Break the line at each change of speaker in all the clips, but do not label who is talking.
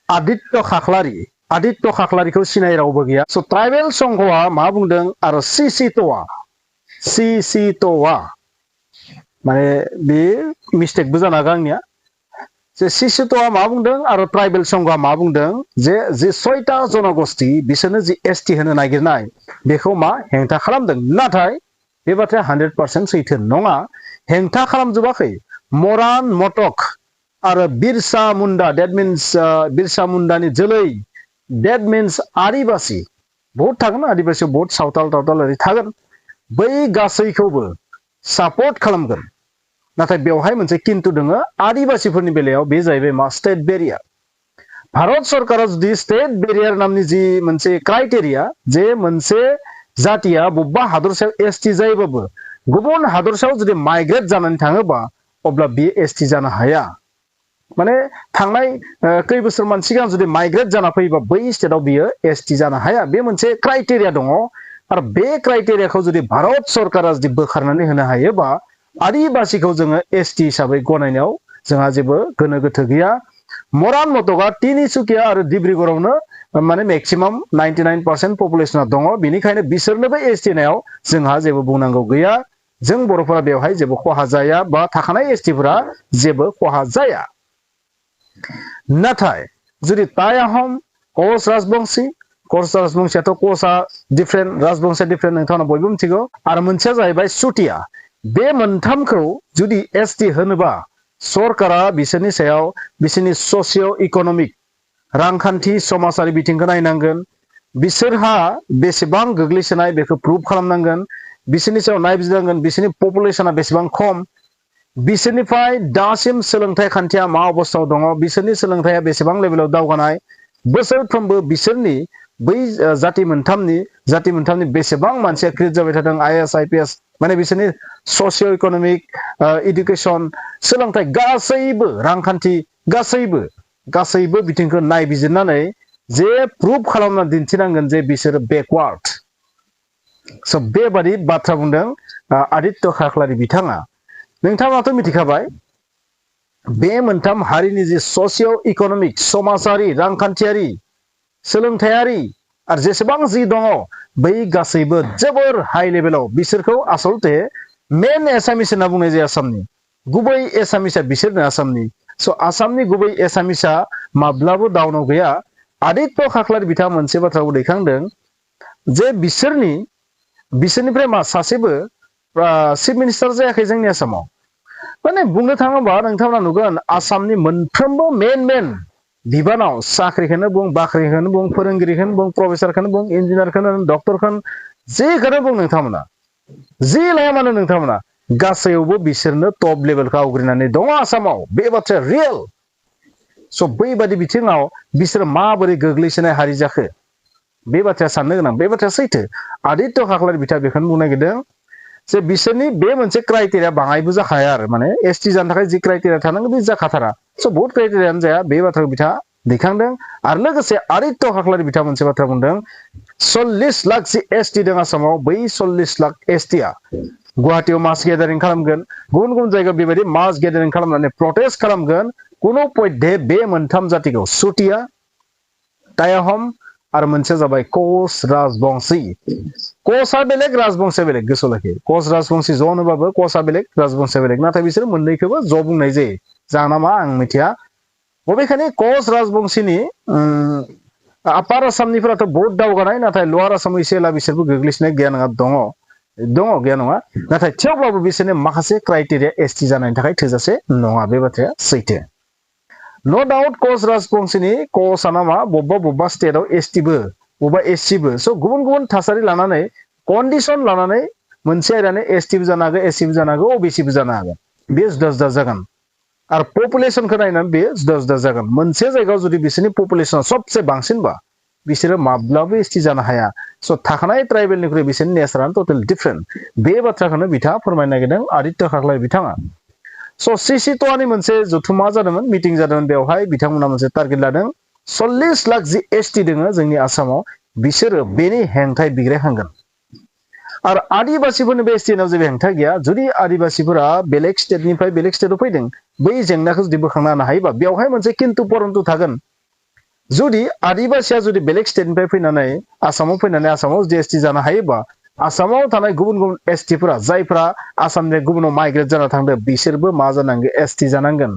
आदित्य खाख्लारी आदित्य खाख्लारीखौ सिनाय रावबो गैया स ट्राइबेल संघआ मा बुंदों आरो सिसिटवा माने बे मिस्टेकबो जानो हागौ आंनिया जे सिसिटवा मा बुंदों आरो ट्राइबेल संघआ मा बुंदों जे 6टा जनगोष्ठी बिसोरनो जि एसटी होनो नागिरनाय बेखौ मा हेंथा खालामदों नाथाय बे बाथ्राया 100% सैथो नङा हेंथा खालामजोबाखै मरान मटक आरो बिरसा मुंडा दैट मीन्स बिरसा मुंडानि जोलै दैट मीन्स आदिवासी बहुत थागोन आदिवासी बहुत सावताल तावताल ओरै थागोन बै गासैखौबो सापर्ट खालामगोन नाथाय बेवहाय मोनसे किन्तु दङ आदिवासीफोरनि बेलायाव बे जाहैबाय मा स्टेट बेरियार भारत सरकारा जुदि स्टेट बेरियार नामनि जि मोनसे क्राइटेरिया जे मोनसे जातिया बबेबा हादरसायाव एसटी जायोबाबो गुबुन हादरसायाव जुदि माइग्रेट जानानै थाङोबा अब्ला बे एसटी जानो हाया माने थांनाय कई बोसोरमान सिगां जुदि माइग्रेट जाना फैबा बै स्टेटआव बियो एसटी जानो हाया बे मोनसे क्राइटेरिया दङ आरो बे क्राइटेरियाखौ जुदि भारत सरकारा जुदि बोखारनानै होनो हायोबा आदिवासीखौ जोङो एसटी हिसाबै गनायनायाव जोंहा जेबो गोनो गोथो गैया मरान मटका तिनिसुकिया आरो डिब्रुगड़आवनो माने मेक्सिमाम 99% पपुलेसना दङ बेनिखायनो बिसोरनोबो एसटी होनायाव जोंहा जेबो बुंनांगौ गैया जों बर'फोरा बेवहाय जेबो खहा जाया बा थाखानाय एसटीफोरा जेबो खहा जाया नाथाय जुदि ताई आहम कोच राजबंशीयाथ' कोचआ डिफरेंट राजबंशीया डिफरेंट नोंथांमोना बयबो मिथिगौ आरो मोनसेया जाहैबाय चुटिया बे मोनथामखौ जुदि एसटी होनोबा सरकारा बिसोरनि सायाव बिसोरनि ससिय' इक'नमिक रांखान्थि समाजारि बिथिंखौ नायनांगोन बिसोरहा बेसेबां गोग्लैसोनाय बेखौ प्रुभ खालामनांगोन बिसोरनि सायाव नायबिजिरनांगोन बिसोरनि पपुलेसना बेसेबां खम बिसोरनिफ्राय दासिम सोलोंथाइ खान्थिया मा अबस्थायाव दङ बिसोरनि सोलोंथाइया बेसेबां लेभेलाव दावगानाय बोसोरफ्रोमबो बिसोरनि बै जाति मोनथामनि बेसेबां मानसिया क्रिएट जाबाय थादों आईएएस आईपीएस माने बिसोरनि ससिय' इक'नमिक एडुकेशन सोलोंथाइ गासैबो रांखान्थि गासैबो बिथिंखौ नायबिजिरनानै जे प्रुभ खालामना दिन्थिनांगोन जे बिसोरो बेकवार्ड स' बेबादि बाथ्रा बुंदों आदित्य खाख्लारी बिथाङा नोंथाङाथ' मिथिखाबाय बे मोनथाम हारिनि जे ससिय' इक'नमिक समाजारि रांखान्थियारि सोलोंथायारि आरो जेसेबां जि दङ बै गासैबो जोबोर हाई लेभेलाव बिसोरखौ आसलते मेन एसामिस होनना बुंनाय जायो आसामनि गुबै एसामिसआ बिसोरनो आसामनि स' आसामनि गुबै एसामिसआ माब्लाबो डाउनाव गैया आदित्य खाख्लारी बिथाङा मोनसे बाथ्राखौ दैखांदों जे बिसोरनिफ्राय मा सासेबो चिफ मिनिस्टार जायाखै जोंनि आसामाव माने बुंनो थाङोबा नोंथांमोना नुगोन आसामनि मोनफ्रोमबो मेन बिबानाव साख्रिखौनो बुं बाख्रिखौनो बुं फोरोंगिरिखौनो बुं प्रफेसारखौनो बुं इन्जिनियारखौनो डक्टरखौनो जेखौनो बुं नोंथांमोना जि लाया मानो नोंथांमोना गासैयावबो बिसोरनो टप लेभेलखौ आवग्रिनानै दङ आसामाव बे बाथ्राया रियेल स' बैबादि बिथिङाव बिसोर माबोरै गोग्लैसोनाय हारि जाखो बे बाथ्राया साननो गोनां बे बाथ्राया सैथो आदित्य खाख्लारी बिथाङा बेखौनो बुंनो नागिरदों जे बिसोरनि बे मोनसे क्राइटेरिया बाङायबो जाखाया आरो माने एसटी जानो थाखाय जि क्राइटेरिया थानांगौ बे जाखाथारा स' बहुत क्राइटेरियानो जाया बे बाथ्राखौ बिथाङा दैखांदों आरो लोगोसे आदित्य खाख्लारी बिथाङा मोनसे बाथ्रा बुंदों 40 लाख जि एसटी दं आसामाव बै 40 लाख एसटीआ गुवाहाटीयाव मास गेदारिं खालामगोन गुबुन गुबुन जायगायाव बेबायदि मास गेदारिं खालामनानै प्रटेस्ट खालामगोन कुनु पयधे बे मोनथाम जातिखौ चुटिया ताई आहम आरो मोनसेया जाबाय कोच राजबंशी कोचआ बेलेग राजबंशीया बेलेग गोसोआव लाखि कोच राजबंशी ज' होनोबाबो कोचआ बेलेग राजबंशीया बेलेग नाथाय बिसोर मोननैखौबो ज' बुंनाय जायो जाना मा आं मिथिया बबेखानि कोच राजबंशीनि आपार आसामनिफोराथ' बहुत दावगानाय नाथाय लवार आसामाव एसे एला बिसोरबो गोग्लैसोनाय गैया नङा दङ गैया नङा नाथाय थेवब्लाबो बिसोरनि माखासे क्राइटेरिया एसटी जानायनि थाखाय थोजासे नङा बे बाथ्राया सैथो नो डाउट कोच राजबंशीनि कोचआ मा बबेबा स्टेटआव एसटीबो बबेबा एससीबो स' गुबुन गुबुन थासारि लानानै कन्डिसन लानानै मोनसे आयदानो एसटीबो जानो हागौ एससीबो जानो हागौ ओबीसीबो जानो हागौ बे जुदा जुदा जागोन आरो पपुलेसनखौ नायनानै बे जुदा जुदा जागोन मोनसे जायगायाव जुदि बिसोरनि पपुलेसना सबसे बांसिनबा बिसोरो माब्लाबो एसटी जानो हाया स' थाखानाय ट्राइबेलनिख्रुइ बिसोरनि नेचारानो टटेल डिफरेन्ट बे बाथ्राखौनो बिथाङा फोरमायनो नागिरदों आदित्य खाख्लारी बिथाङा स' सिसिट'आनि मोनसे जथुमा जादोंमोन मिटिं जादोंमोन बेवहाय बिथांमोना मोनसे टारगेट लादों 40 लाख जि एसटी दोङो जोंनि आसामाव बिसोरो बेनि हेंथाय बिग्रायहांगोन आरो आदिवासीफोरनि बे एसटीनाव जेबो हेंथा गैया जुदि आदिवासीफोरा बेलेग स्टेटनिफ्राय बेलेग स्टेटआव फैदों बै जेंनाखौ जुदि बोखांनो हानो हायोबा बेवहाय मोनसे किन्तु परन्तु थागोन जुदि आदिबासिया जुदि बेलेग स्टेटनिफ्राय फैनानै आसामाव फैनानै आसामाव जुदि एसटि जानो हायोबा आसामाव थानाय गुबुन गुबुन एसटिफोरा जायफोरा आसामनि गुबुनाव माइग्रेट जाना थांदों बिसोरबो मा जानांगोन एसटि जानांगोन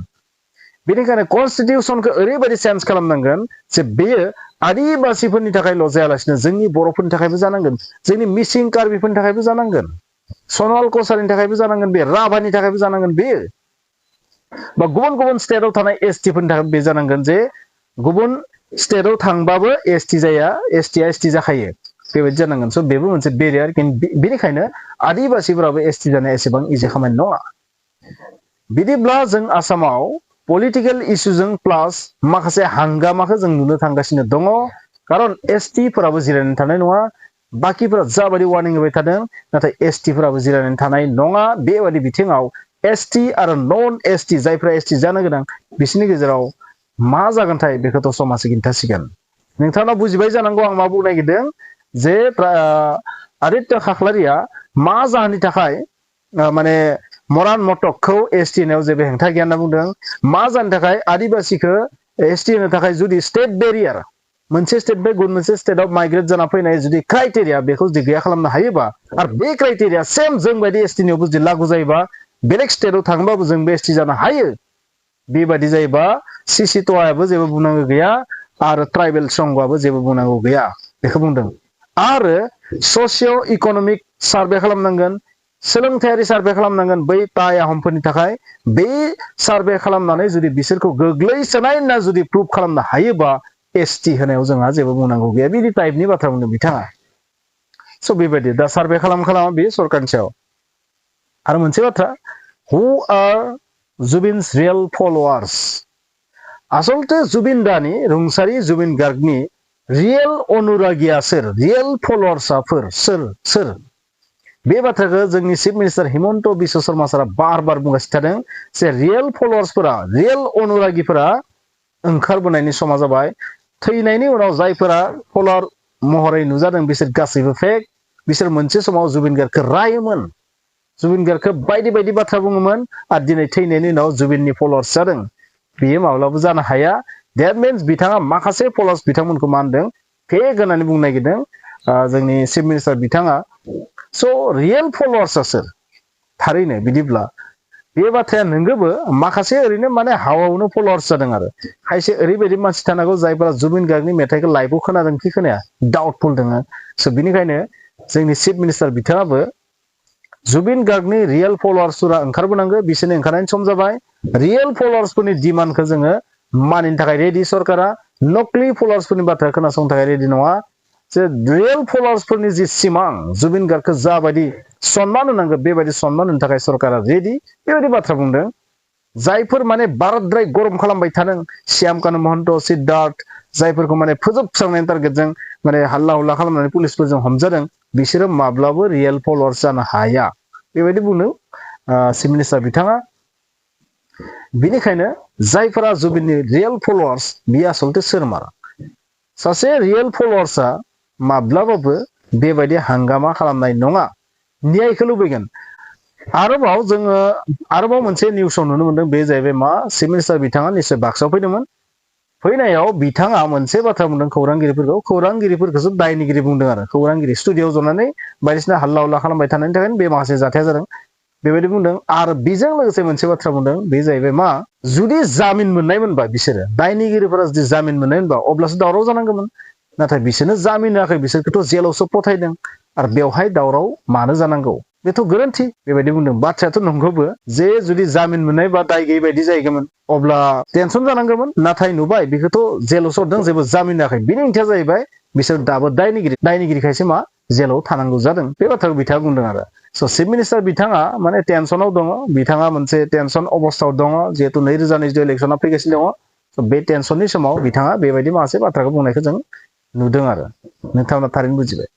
बेनिखायनो कन्स्टिटिउसनखौ ओरैबायदि चेन्ज खालामनांगोन जे बेयो आदिबासिफोरनि थाखायल' जायालासिनो जोंनि बर'फोरनि थाखायबो जानांगोन जोंनि मिसिं कार्बिफोरनि थाखायबो जानांगोन सनवाल कसारिनि थाखायबो जानांगोन बे राभानि थाखायबो जानांगोन बेयो बा गुबुन गुबुन स्टेटआव थानाय एसटिफोरनि थाखाय बे जानांगोन जे गुबुन स्टेटआव थांबाबो एसटि जाया एसटिआ एसटि जाखायो बेबायदि जानांगोन स' बेबो मोनसे बेरियार बेनिखायनो आदिबासिफोराबो एसटि जानाया एसेबां इजि खामानि नङा बिदिब्ला जों आसामाव पलिटिकेल इस्युजों प्लास माखासे हांगामाखौ जों नुनो थांगासिनो दङ खारन एसटिफोराबो जिरायनानै थानाय नङा बाकिफोरा जाबायदि वार्निं होबाय थादों नाथाय एसटिफोराबो जिरायनानै थानाय नङा बेबायदि बिथिङाव एसटि आरो नन एसटि जायफ्रा एसटि जानो गोनां बिसोरनि गेजेराव मा जागोनथाय बेखौथ' समाजआ खिन्थासिगोन नोंथाङा बुजिबाय जानांगौ आं मा बुंनो नागिरदों जे आदित्य खाख्लारिया मा जाहोननि थाखाय माने मरान मटकखौ एसटि होनायाव जेबो हेंथा गैया होनना बुंदों मा जानो थाखाय आदिबासिखौ एसटि होनो थाखाय जुदि स्टेट बेरियार मोनसे स्टेटनिफ्राय गुबुन मोनसे स्टेटआव माइग्रेट जाना फैनाय जुदि क्राइटेरिया बेखौ जुदि गैया खालामनो हायोबा आरो बे क्राइटेरिया सेम जों बायदि एसटिनियावबो जुदि लागु जायोबा बेलेग स्टेटआव थांबाबो जों बे एसटि जानो हायो बेबायदि जायोबा सिसि ट'आबो जेबो बुंनांगौ गैया आरो ट्राइबेल संघआबो जेबो बुंनांगौ गैया बेखौ बुंदों आरो ससिय' इक'नमिक सार्भे खालामनांगोन सोलोंथायारि सार्भे खालामनांगोन बै टाइ आहमफोरनि थाखाय बे सार्भे खालामनानै जुदि बिसोरखौ गोग्लैसोनाय होनना जुदि प्रुभ खालामनो हायोबा एसटि होनायाव जोंहा जेबो बुंनांगौ गैया बिदि टाइपनि बाथ्रा बुंदों बिथाङा स' बेबायदि दा सार्भे खालामा बे सरकारनि सायाव आरो मोनसे बाथ्रा हु आर जुबिन्स रियेल फलोवार्स आसलते जुबिन दानि रुंसारि जुबिन गार्गनि रियेल अनुरागिया सोर रियेल फलोवार्सआफोर सोर बे बाथ्राखौ जोंनि चिफ मिनिस्टार हिमन्त बिश्व शर्मा सारा बार बार बुंगासिनो थादों जे रियेल फलोवार्सफोरा रियेल अनुरागिफोरा ओंखारबोनायनि समा जाबाय थैनायनि उनाव जायफोरा फलोवार महरै नुजादों बिसोर गासैबो फेक बिसोर मोनसे समाव जुबिन गार्गखौ रायोमोन जुबिन गार्गखौ बायदि बायदि बाथ्रा बुङोमोन आरो दिनै थैनायनि उनाव जुबिननि फलोवार्स जादों बेयो माब्लाबो जानो हाया देट मिन्स बिथाङा माखासे फलोवार्स बिथांमोनखौ मा होनदों फेक होननानै बुंनो नागिरदों जोंनि चिफ मिनिस्टार बिथाङा स' रियेल फलोवार्सआ सोर थारैनो बिदिब्ला बे बाथ्राया नोंगौबो माखासे ओरैनो माने हावावनो फलोवार्स जादों आरो खायसे ओरैबायदि मानसि थानांगौ जायफोरा जुबिन गार्गनि मेथाइखौ लाइभआव खोनादों कि खोनाया डाउटफुल दङ स' बिनिखायनो जोंनि चिफ मिनिस्टार बिथाङाबो जुबिन गार्गनि रियेल फलोवार्सफोरा ओंखारबोनांगौ बिसोरनि ओंखारनायनि सम जाबाय रियेल फलोवार्सफोरनि डिमान्डखौ जोङो मानिनो थाखाय रेडि सरकारा नकलि फलोवार्सफोरनि बाथ्रा खोनासंनो थाखाय रेडि नङा जे रियेल फलोवार्सफोरनि जि सिमां जुबिन गार्गखौ जाबायदि सनमान होनांगौ बेबायदि सनमान होनो थाखाय सरकारा रेडि बेबायदि बाथ्रा बुंदों जायफोर माने बाराद्राय गरम खालामबाय थादों श्याम कानु महन्त सिद्धार्थ जायफोरखौ माने फोजोबस्रांनायनि टारगेटजों माने हाल्ला हुल्ला खालामनानै पुलिसफोरजों हमजादों बिसोरो माब्लाबो रियेल फलोवार्स जानो हाया बेबायदि बुंदों चिफ मिनिस्टार बिथाङा बिनिखायनो जायफोरा जुबिननि रियेल फलोवार्स बियो आसलते सोरमार सासे रियेल फलोवार्सआ माब्लाबाबो बेबायदि हांगामा खालामनाय नङा न्यायखौ लुबैगोन आरोबाव मोनसे निउसाव नुनो मोनदों बे जाहैबाय मा चिफ मिनिस्टार बिथाङा निश्चय बाक्सायाव फैदोंमोन फैनायाव बिथाङा मोनसे बाथ्रा बुंदों खौरांगिरिफोरखौसो दायनिगिरि बुंदों आरो खौरांगिरि स्टुडिअ'आव जनानै बायदिसिना हाल्ला हुल्ला खालामबाय थानायनि थाखायनो बे माखासे जाथाया जादों बेबायदि बुंदों आरो बेजों लोगोसे मोनसे बाथ्रा बुंदों बे जाहैबाय मा जुदि जामिन मोननायमोनबा बिसोरो दायनिगिरिफोरा जुदि जामिन मोननायमोनबा अब्लासो दावराव जानांगौमोन नाथाय बिसोरनो जामिन होआखै बिसोरखौथ' जेलावसो फथायदों आरो बेवहाय दावराव मानो जानांगौ बेथ' गोरोन्थि बेबायदि बुंदों बाथ्रायाथ' नंगौबो जे जुदि जामिन मोननाय बा दाय गैयै बायदि जाहैगौमोन अब्ला टेनसन जानांगौमोन नाथाय नुबाय बेखौथ' जेलावसो हरदों जेबो जामिन होआखै बिनि ओंथिया जाहैबाय बिसोर दाबो दायनिगिरिखायसो मा जेलाव थानांगौ जादों बे बाथ्राखौ बिथाङा बुंदों आरो स' चिफ मिनिस्टार बिथाङा माने टेनसनाव दङ बिथाङा मोनसे टेनसन अबस्थायाव दङ जिहेतु 2022 इलेक्सना फैगासिनो दङ बे टेनसननि समाव बिथाङा बेबायदि माखासे बाथ्राखौ बुंनायखौ जों नुदों आरो नोंथाङा थारैनो बुजिबाय